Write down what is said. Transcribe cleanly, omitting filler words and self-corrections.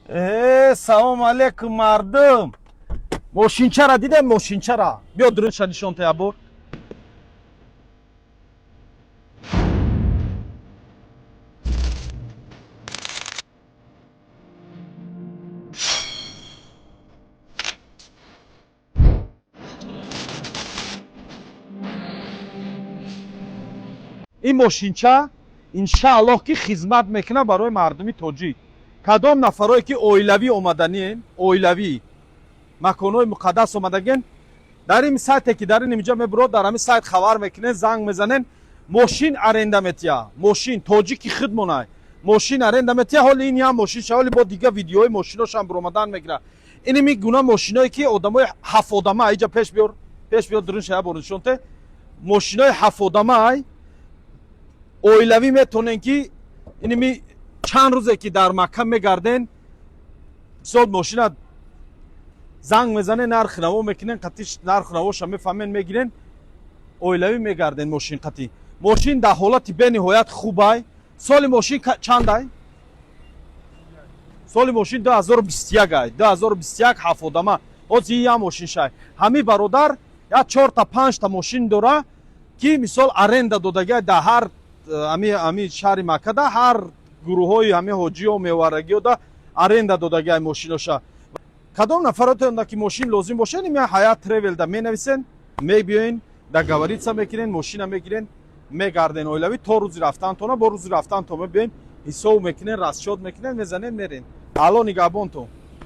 Салом алейкум, мардум. Мошинчара дидем, мошинчара. Биё, дурунша нишон тея бур. Ин мошинча, иншааллоҳ, ки хизмат мекунад барои мардуми тоҷик. Кадом нафарое ки оилавӣ омаданиен, оилавӣ маконҳои муқаддас омадаген, дар ин сайте ки дар ин инҷа мебурод, дар ҳамин сайт хабар мекунен, занг мезанен, мошин аренда метия. Мошин тоҷики худмонай, мошин аренда метия. Ҳоли ин ям мошин ша, ҳоли бо дига видеои мошиношам буромадан мегира. Иними гуна мошиное ки одамои ҳафтодама иҷа пеш биёр, пеш биёр, дурун шая борнишонте. Мошинои ҳафтодамаай, оилавӣ метонен ки иними чанд рӯзе ки дар Макка мегарден, мисол, мошина занг мезанен, нархи наво мекунен, қатиш нархи навоша мефаҳмен, мегирен, оилавӣ мегарден мошин қатӣ. Мошин дар ҳолати бениҳоят хубай. Соли мошин чандай? Соли мошин 2021 ай, 2021, ҳафтодама. Ҳозир ям мошин шай. Ҳами бародар як чорта, панҷта мошин дора ки, мисол, аренда додагиай дар ҳар ами шаҳри Маккада, ҳар гурӯҳҳои ҳами ҳоҷиё меварагиё да аренда додагиай мошиноша. Кадом нафаротонда ки мошин лозим бошад, ими Ҳаят Тревелда менависен, мебиёен, договориться мекунен, мошина мегирен, мегарден оилавӣ то рӯзи рафтантона. Бо рӯзи рафтантон мебиёен, ҳисоб мекунен, расчёт мекунен, мезанен, мерен. Алло нигаҳбонтон.